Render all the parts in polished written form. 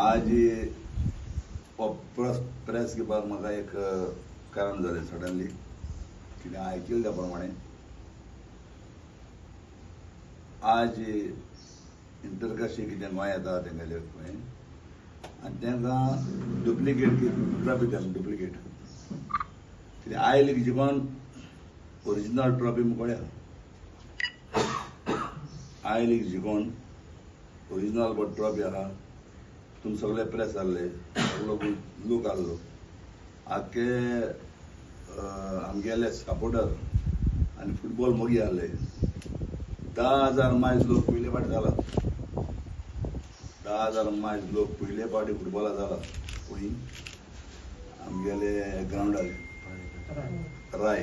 आज प्रेस घेवपाक म्हाका एक कारण जालें सडनली, कितें आयकिल्लें त्या प्रमाणे आज इंटरकाशी कितें गोंय येता तेंगेले खंय आनी तांकां डुप्लिकेट ट्रॉफी दिता, डुप्लिकेट कितें आयली की जिकोन ओरिजिनल ट्रॉफी मुकोड्या आयली जिकोन ओरिजिनल बट ट्रॉफी आहा. तुम सगळे प्रेस आहले, सगलो लोक आहलो, आख्खे आमगेले सपोर्टर आनी फुटबॉल मोगी आहले. 10,000 मायज लोक पयले फावटी जाला, 10,000 मायज लोक पयले फावटी फुटबॉला जाला खंय आमगेले ग्रावंडार राय.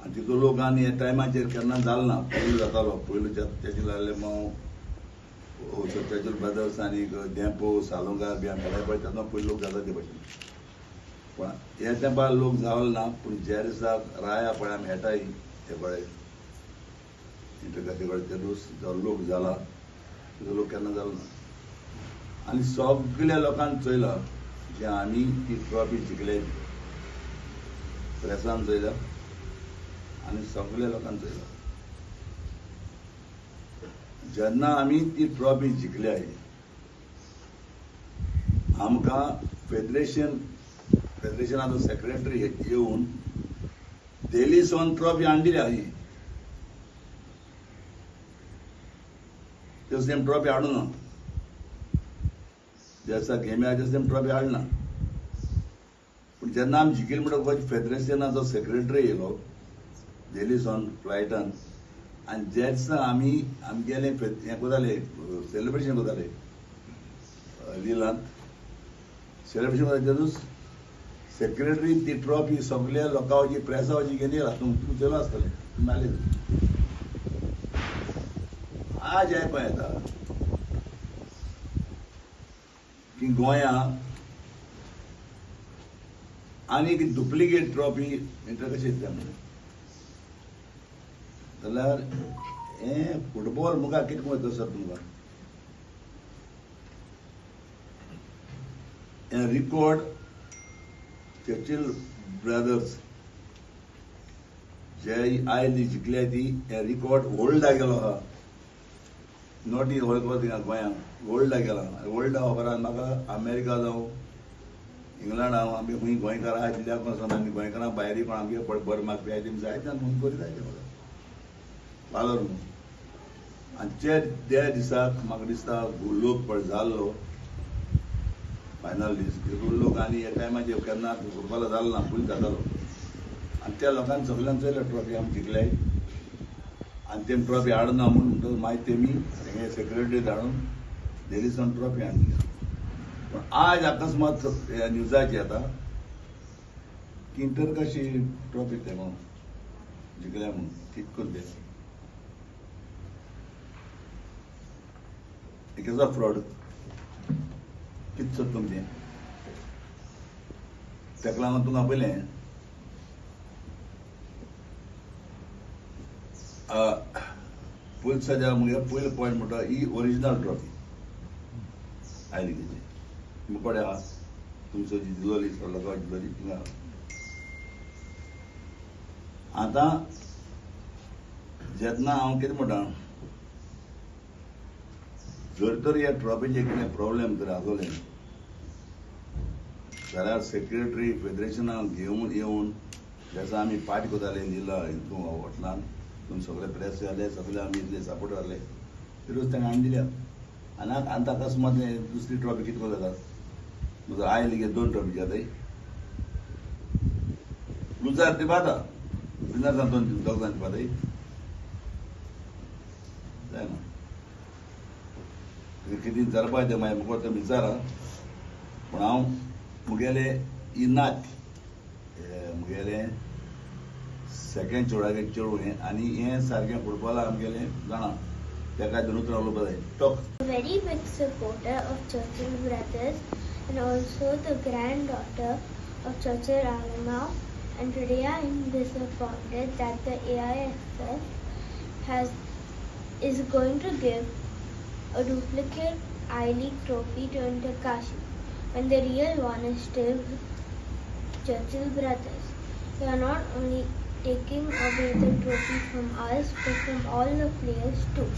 आनी तितू लोक आनी ह्या टायमाचेर केन्ना जालो ना, पयलू जातालो, पयलू तेजे लागले माव चर्चिल ब्रदर्स आनी धेंपो सालुंगार बी आमी खेळाय पळय तेन्ना पयलू लोक जाता ते भशेन. पूण ह्या तेंपार लोक जालो ना, पूण ज्या दिसाक राया पळय आमी खेळटाय ते पळय इंटरकाशी कडेन ते दीस जो लोक जाला तितू लोक केन्ना जालो ना. आनी सगल्या लोकांक चोयला जे आमी ती ट्रॉफी जिखले, प्रेसान चोयला आनी सगल्या लोकांक चोयला. जेन्ना आमी ती ट्रॉफी जिखल्या आमकां फेडरेशनाचो सेक्रेटरी येवन दिल्ली सावन ट्रॉफी हाडली ही, त्यो सेम ट्रॉफी हाडूं ना, ज्या दिसा गेमी आहा त्या सेम ट्रॉफी हाडना. पूण जेन्ना आमी जिखली म्हणटकच फेडरेशनाचो सेक्रेटरी येयलो दिल्ली सावन फ्लायटान, आनी ज्या दिसा आमी आमगेलें हें करताले सेलिब्रेशन करताले लिलांत, सेलिब्रेशन करता तेदूस सेक्रेटरी ती ट्रॉफी सगल्या लोकांची प्रेसाची घेवन येयला. तुमकां चोयलां आसतलें, तुमी आयले. आज आयकूंक येता की गोंया आनी एक डुप्लिकेट ट्रॉफी इंटर कशी येतल्या म्हणून जाल्यार हें फुटबॉल मुखार कितें वयता सर तुमकां हें रिकॉर्ड चर्चिल ब्रदर्स जे आयली जिखल्या ती हें रिकॉर्ड वर्ल्डाक गेलो आहा, not in whole गोंयांत वर्ल्डाक गेला. वर्ल्डा उपरांत म्हाका अमेरिका जावं इंग्लंड हांव आमी खंय गोंयकार आहा तितल्याक वचना, आनी गोंयकारां भायर कोण आमगे बरें मागपी आहा तेमी जायते म्हणून करीत जायते म्हाका वालोर म्हणून. आनी त्या दिसाक म्हाका दिसता लोक पळय जाल्लो फायनल दीस तितून लोक आनी ह्या टायमाचेर केन्ना फुटबॉला जालो ना, पयलीं जातालो. आनी त्या लोकांनी सगल्यांक चोयल्या ट्रॉफी आमी जिखले आनी तेमी ट्रॉफी हाडना म्हूण म्हणटकच मागीर तेमी तेंगे सेक्रेटरी धाडून दिल्ली सावन ट्रॉफी हाडली. पूण आज अकस्मात ह्या न्युजाचेर येता की इंटरकाशी ट्रॉफी ते म्हणून जिखल्या म्हणून कितें करून ते एक फ्रॉड कितें सोद तुमचें ताका लागून तुमकां पयलें पुलिसाच्या मुगे पयलो पॉयंट म्हणटा ही ओरिजिनल ट्रॉफी आयली तेजी मुकोडे आहा तुमचो जी दिलोली लोकां दिलोली थिंगा. आतां जेन्ना हांव कितें म्हणटा, जर तर ह्या ट्रॉफीचे कितें प्रॉब्लेम जर आसले जाल्यार सेक्रेटरी फेडरेशनाक घेवन येवन जसो आमी पार्टी करताले निला हितून हॉटलान तुमी सगळे प्रेस जाले, सगळे आमी इतले सपोर्ट जाले तितूच तांकां हाडून दिल्या. आनी आतां अकस्मात दुसरी ट्रॉफी कितें करून जाता, म्हजो आयली गे 2 ट्रॉफी जाताय लुजार ती बाता विनर दोन दोग जाण बाताय जायना कितें विचारपा तें मागीर म्हाका तें विचारा. पूण हांव मुगेले ही नात मुगेले सेकेंड चेडवागे चेडूं हें आनी हें सारकें फुटबॉला आमगेलें जाणा तेका दोन उतरां उलोवपा जाय. Talk Very big supporter of Churchill Brothers and also the granddaughter of Churchill Alemao, and today I am disappointed that the AIFF is going to give a duplicate I-League trophy to Inter Kashi when the real one is still with Churchill Brothers. You are not only taking away the trophy from us but from all the players too.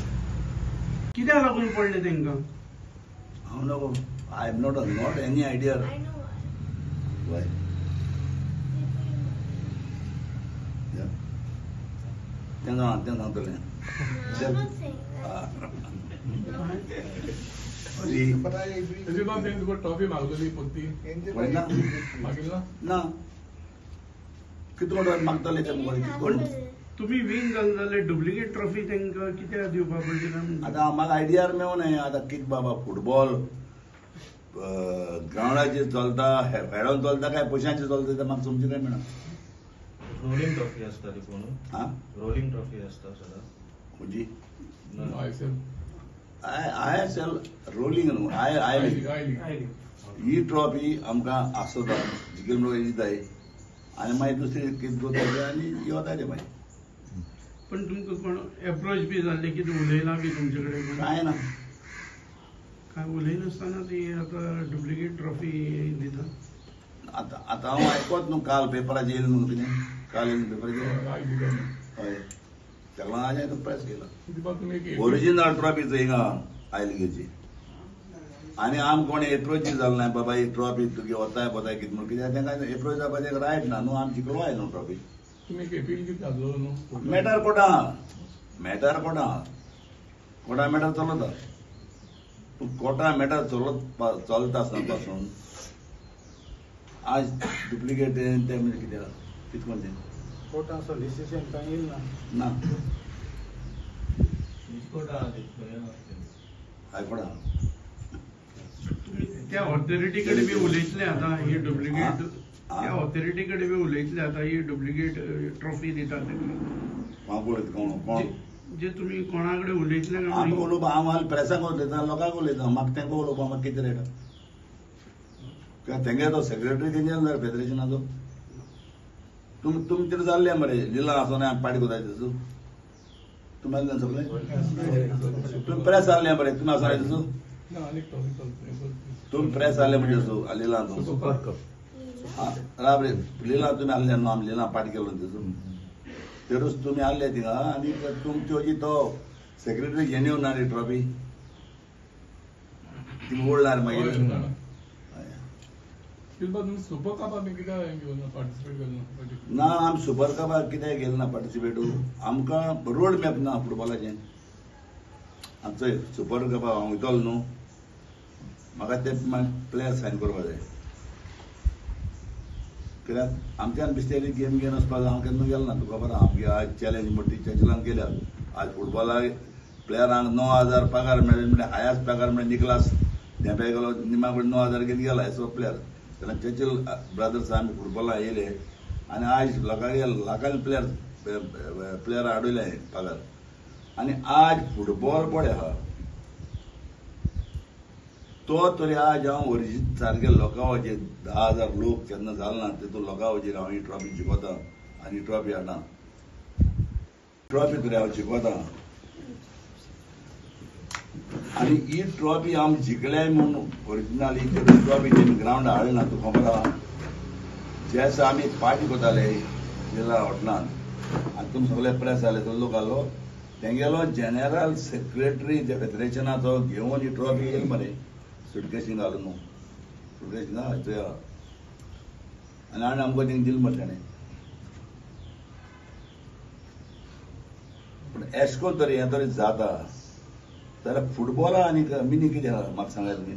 कित्याक लागून पडले तांकां? हांव नको, I have not any idea. I know why. तें तें सांगतलें. Trophy मागलेली पोती मागिल्ला ना, कितको मागताले ते. तुमी विन जाले जाल्यार डुप्लिकेट ट्रॉफी तांकां कित्याक दिवपाक पडली? आतां म्हाका आयडियार मेळना. आतां कितें बाबा फुटबॉल ग्रावंडाचेर चलता, हेडोन चलता काय पयशांचेर चलता तें म्हाका समजूंक काय मेळना. रोलिंग ट्रॉफी आसता ती कोण? रोलिंग ट्रॉफी आसता सदां खंयची? आयएसएल. आयएसएल रोलिंग न्हू, I I he trophy आमकां आसता जिखले म्हणून दिताय आनी मागीर दुसरी कितें करता आनी वता ते मागीर. पण तुमकां कोण एप्रोच बी जाल्ले कितें उलयलां बी तुमचे कडेन? कांय ना, काय उलयनासतना ती आतां डुप्लिकेट ट्रॉफी दिता. आतां आतां हांव आयकत न्हू, काल पेपराचेर येयलें न्हू कितें, काल येयलें पेपराचेर. हय, ताका लागून प्रेस केला ओरिजिनल ट्रॉफी हिंगा आयली घेवची. आनी आम कोण एप्रोच जालो ना बाबा ही ट्रॉफी तुगे वताय बोताय कितें म्हणून, कित्याक तांकां एप्रोच जावपाचें रायट ना न्हू, आम जिखलो आय न्हू ट्रॉफी. मॅटर कोटा, मॅटर कोटा, कोटा मॅटर चलता. पूण कोटा मॅटर चलता आसतना पासून आज डुप्लिकेट तें म्हणजे कितें कितें कोण तें कोर्टाचो डिसिजन कांय येयल ना. ना हायकोर्टा त्या ऑथॉरिटी कडेन बी उलयतले आतां ही डुप्लिकेट, त्या ऑथॉरिटी कडेन बी उलयतले आतां ही डुप्लिकेट ट्रॉफी दितात कोण जे तुमी कोणा कडेन उलयतले? आमकां उलोवपा हांव हाल प्रेसाक उलयता, लोकांक उलयता, म्हाका तांकां उलोवपा म्हाका कितें रेट. कित्याक तेंगे तो सेक्रेटरी तेंचे फेडरेशनाचो. तुमी तुमी कितें जाल्ले मरे लिला आसना आमी पार्टी कोताय तसो तुमी आसले सगळे, तुमी प्रेस आहले मरे, तुमी आसना तसो, तुमी प्रेस आहले म्हणजे तसो लिला राब रे लिला तुमी आहले न्हू, आमी लिला पार्टी केलो तसो तेरूच तुमी आहले थिंगा. आनी तुमच्यो जी तो सेक्रेटरी जेन्यून ना रे ट्रॉफी ती ओल्ड ना रे मागीर. सुपर कपाक पार्टिसिपेट ना आमी सुपर कपाक कित्याक गेले ना पार्टिसिपेट? आमकां रोड मॅप ना फुटबॉलाचें. आमचो सुपर कपाक हांव वयतलो न्हू, म्हाका ते प्लेयर सायन करपा जाय. कित्याक आमच्यान बिस्तेरी गेम घेवन वचपाक हांव केन्ना गेलो ना, तुका खबर आहा. आमगे आज चॅलेंज मोठी चर्चिलान केल्या. आज फुटबॉलाक प्लेयरांक 9,000 पगार मेळ्ळे म्हणल्यार हायस्ट पगार मेळ्ळे. निकलास धेंपे गेलो निमा कडेन 9,000 घेवन गेला एसो प्लेयर. तेन्ना चर्चिल ब्रदर्स आमी फुटबॉला येयले आनी आयज लोकांगे लाखांनी प्लेयर हाडयले पगार. आनी आज फुटबॉल पळय आहा तो तरी आज हांव ओरिजीन सारके लोकांचेर 10,000 लोक केन्ना जाल ना तितून लोकांचेर हांव ही ट्रॉफी जिखता आनी ट्रॉफी हाडटा. ट्रॉफी तरी हांव जिखता आनी ही ट्रॉफी हांव जिखले म्हूण ओरिजिनल ही ट्रॉफी तेमी ग्रावंड हाडली ना, तुका खबर आहा. जे दिसा आमी पार्टी करताले जिल्ला हॉटेलान आनी तुमी सगळे प्रेस जाले तो लोक आसलो तेंगेलो जनरल सेक्रेटरी जे फेडरेशनाचो घेवन ही ट्रॉफी येयली मरे सुटकेशीन घालून न्हू, सुटकेशीन आनी आनी आमकां तेंकां दिली मरे ताणें. पूण एश कोन्न तरी हें तरी जाता जाल्यार फुटबॉला आनी मिनींग कितें आहा म्हाका सांगात तुमी?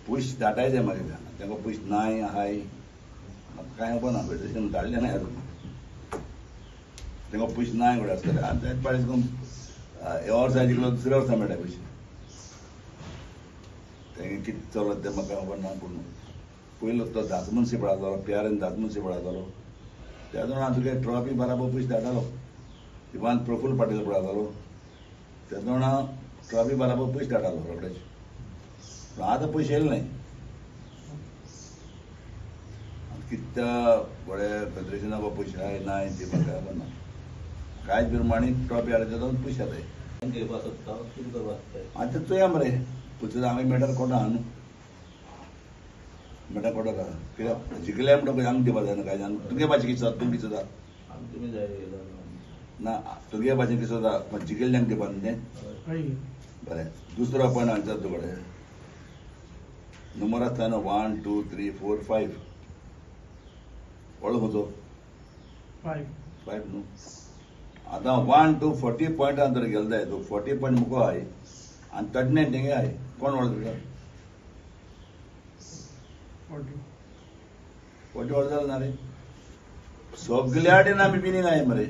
पयशे धाडाय जाय मागीर तांकां पयशे नाय आहाय म्हाका कांय खबर ना, फेडरेशन धाडलें ना अजून. तांकां पयशे नाय घडये आसतले. आनी तेच पाटी ह्या वर्सा जिखलो दुसऱ्या वर्सा मेळटा पयशे. तेंगे कितें चलत तें म्हाका खबर ना. पूण पयलो तो दातमनसी पळयतालो, पी.आर.एन दातमनसी पळयतालो, त्या दोन तुगे ट्रॉफी बराबर पयशे धाडटालो. इवान प्रफुल्ल पाटील पळयतालो, त्या दोन ट्रॉफी बराबर पयशे धाडटालो रोखडेच. पूण आतां पयशे येयले न्हय. आतां कित्या बरे फेडरेशनाक पयशे आहाय नाय ती म्हाका खबर ना. कांयच प्रमाणे ट्रॉफी हाडटा जावन पयशे जाताय. घेवपाक सोदता कितें करपाक सोदता? आतां चोया मरे पुचो आमी मॅटर कोटा न्हू, मॅटर कोटा आहा कित्याक जिखले म्हणटकच आमकां दिवपा जायना कांय. तुगे भाशेन कितें जाता, तूं कितें जाता ना, तुगे भाशेन कितें जाता पण जिखिल्ल्यांक दिवपा न्हू तें. बरें, दुसरो पॉयंट हांगसर तुकडे नंबर आसता न्हू 1 2 3 4 5 व्हडलो खंयचो 5 न्हू. आतां 1 2 40 पॉयंटान तर गेलो जाय तूं 40 पॉयंट मुको आहाय आनी 39 तेंगे आहाय. कोण व्हडलो तुका 40 व्हडलो जालो ना रे. सगल्या कडेन आमी विनींग आहाय मरे,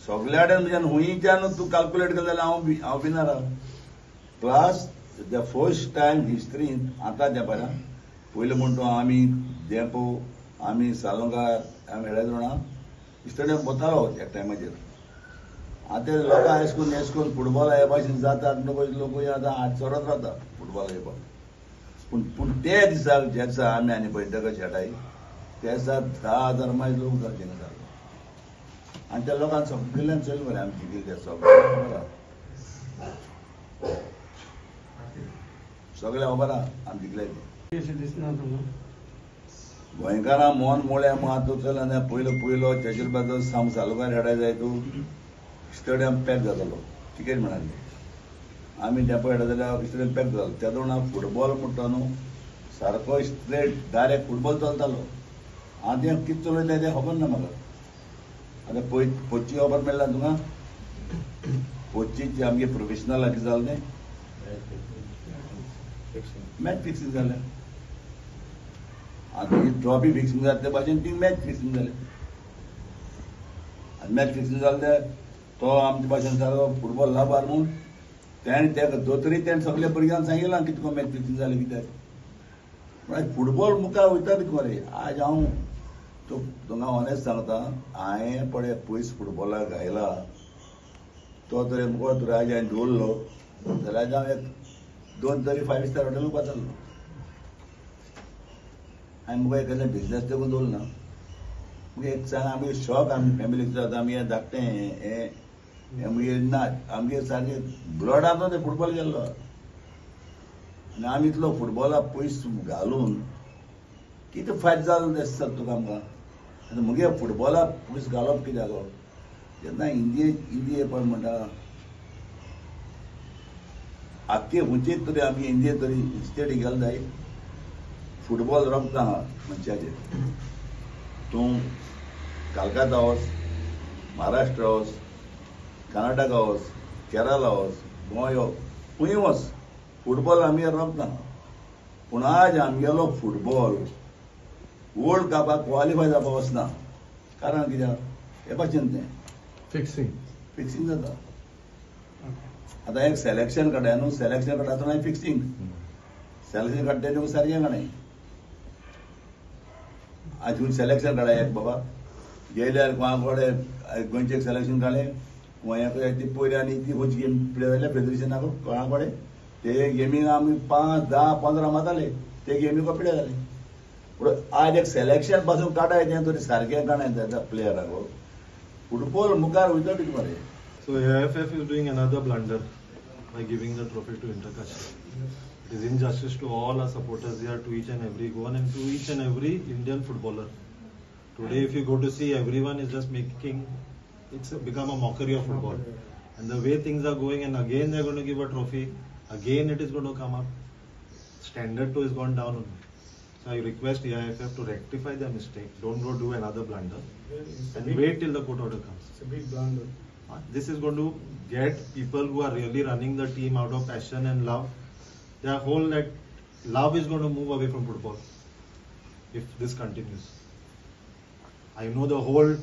सगल्या कडेन म्हणजे हुंयच्यान तूं कॅल्कुलेट केलें जाल्यार हांव विनर आहा. प्लस the first time हिस्ट्रींत आतां त्या बऱ्या पयलीं म्हण तूं आमी धेंपो आमी सालोंकार आमी हेडे जाणा स्टेडियम वतालो एक टायमाचेर. आतां लोकां एशकून एशकून फुटबॉल हे भाशेन जातात म्हणटकच लोकूय आतां हात चडत रावता फुटबॉल येवपाक. पूण पूण ते दिसाक ज्या दिसा आमी आनी बैठक खेळटाय त्या दिसा 10,000 मायज लोक जाले सारको. आनी त्या लोकांक सगळ्यान चोयलें मरे आमी जिखले ते सगळें खबर आहा, सगळें खबर आहा आमी जिखले ते. गोंयकारां मन मोळ्या आतां चल आनी पयलो पयलो चर्चिल ब्रदर्स साम सालुकार खेळाय जाय तूं स्टेडियम पॅक जातालो, टिकेट मेळनासली. आमी धेंपो खेळटा जाल्यार स्टेडियम पॅक जातालो. त्या दोन फुटबॉल म्हणटा न्हू सारको स्ट्रेट डायरेक्ट फुटबॉल चलतालो. आतां तें कितें चलयता तें खबर ना म्हाका. आतां पयची खबर मेळ्ळा तुका? पयची आमगे प्रोफेशनल कितें जालें तें मॅच फिक्सिंग जालें. आतां ही ट्रॉफी फिक्सिंग जाता ते भाशेन ती मॅच फिक्सिंग जालें. आनी मॅच फिक्सिंग जालें ते तो आमचे भाशेन सारको फुटबॉल लाभार म्हूण तेणें तेका दोतरी तेणें सगल्या भुरग्यांक सांगिलां कितको मॅच फिक्सिंग जालें कित्याक. म्हळ्यार फुटबॉल मुखार वयता कितें मरे. आज हांव तुका ऑनेस्ट सांगता, हांवें पळय पयस फुटबॉलाक घायला तो तरी मुखार तुका आज हांवें दवरलो जाल्यार आज हांव एक 2 तरी 5 स्टार हॉटेल वचपाचो. हांवें मुखार एक बिजनेस देखून दवरलो ना. मुगे एक सांग आमगे शॉक आमी फॅमिलीक जाता आमी हें धाकटें हें हें मुगे ना आमगे सारकें ब्लडान तें फुटबॉल गेल्लो. आनी आमी इतलो फुटबॉला पयस घालून कितें फायदो जालो दिसता तुका आमकां. आनी मुगे फुटबॉला पयस घालप कित्याक जेन्ना इंडिये इंडिये पण म्हणटा आख्खे खंयचे तरी आमी इंडिये तरी स्टेट गेले जाय फुटबॉल रमता मनशाचेर. तूं कलकत्ता वच, महाराष्ट्र वच, कर्नाटका वच, केरला वच, गोंय वच, खंय वच फुटबॉल आमगेर रमता. पूण आज आमगेलो फुटबॉल वर्ल्ड कपाक क्वॉलिफाय जावपाक वचना. कारण कित्याक हे भाशेन तें फिक्सिंग फिक्सिंग जाता. आतां एक सिलेक्शन काडटा न्हू, सिलेक्शन काडटा आसतना फिक्सिंग सिलेक्शन काडटा न्हू सारकें काडय. आज सिलेक्शन काडा एक बाबा गेल्यार कोणा कडेन गोंयचें सिलेक्शन काडलें, गोंयाक ती पयली आनी ती खंयची गेम प्ले जाल्या फेडरेशनाक कोणा कडेन ते गेमीक आमी 5, 10, 15 मारताले ते गेमीक प्ले जाले. पूण आज एक सिलेक्शन पासून काडाय तें तरी सारकें काडाय त्या प्लेयराक. फुटबॉल मुखार वयता कितें मरे. So AIFF is doing another blunder by giving the trophy to Inter Kashi. It is injustice to all our supporters here, to each and every Goan and to each and every Indian footballer. Today if you go to see, everyone is just making, it's become a mockery of football. And the way things are going, and again they are going to give a trophy, again it is going to come up. Standard 2 has gone down. So I request AIFF to rectify their mistake. Don't go do another blunder. And wait till the court order comes. It's a big blunder. This is going to get people who are really running the team out of passion and love. Their whole that love is going to move away from football if this continues. I know the whole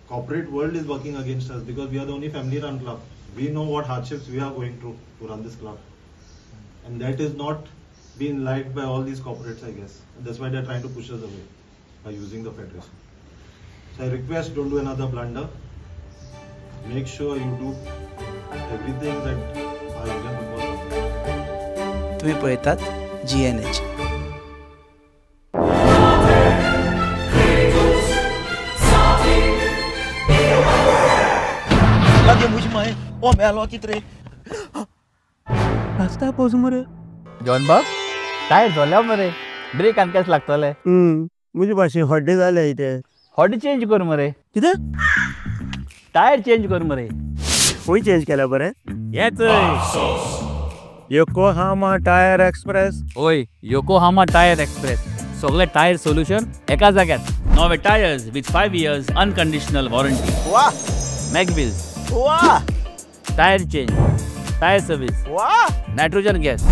corporate world is working against us because we are the only family-run club. We know what hardships we are going through to run this club. And that is not being liked by all these corporates, I guess. And that's why they are trying to push us away by using the federation. So I request, don't do another blunder. Make sure you do everything that our Indian football. तुम्ही पळयतात GNH. ओ मेलो कित रे रस्ता पोस मरे John बाब tyre जोल्या मरे ब्रेक आनी कशें लागतले म्हजे भाशेन हड्डे जाले इथे हड्डे चेंज कर मरे कितें टायर चेंज कर मरे खंय चेंज केल्या बरें हेच योकोहामा टायर एक्सप्रेस. ओय योकोहामा टायर एक्सप्रेस सगळे टायर सोल्युशन एका जाग्यार. नवे tyres with 5 years unconditional warranty. वा मॅगव्हील्स. वा टायर चेंज, टायर सर्विस, वा nitrogen gas,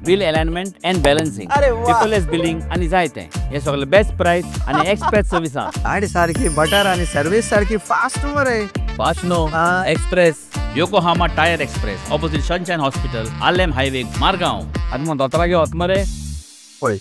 wheel alignment and balancing, अरे वा. पेपरलेस बिलिंग आनी जायते. हे सगळे बेस्ट प्राइस आनी एक्सप्रेस सर्विसा. आणि सारखी बटर आणि सर्विस सारखी फास्ट मरे. Fast no express. Yokohama tyre express opposite Sunshine hospital, Arlem highway, Margao. आतां मग दोतोरागे वत मरे. पळय.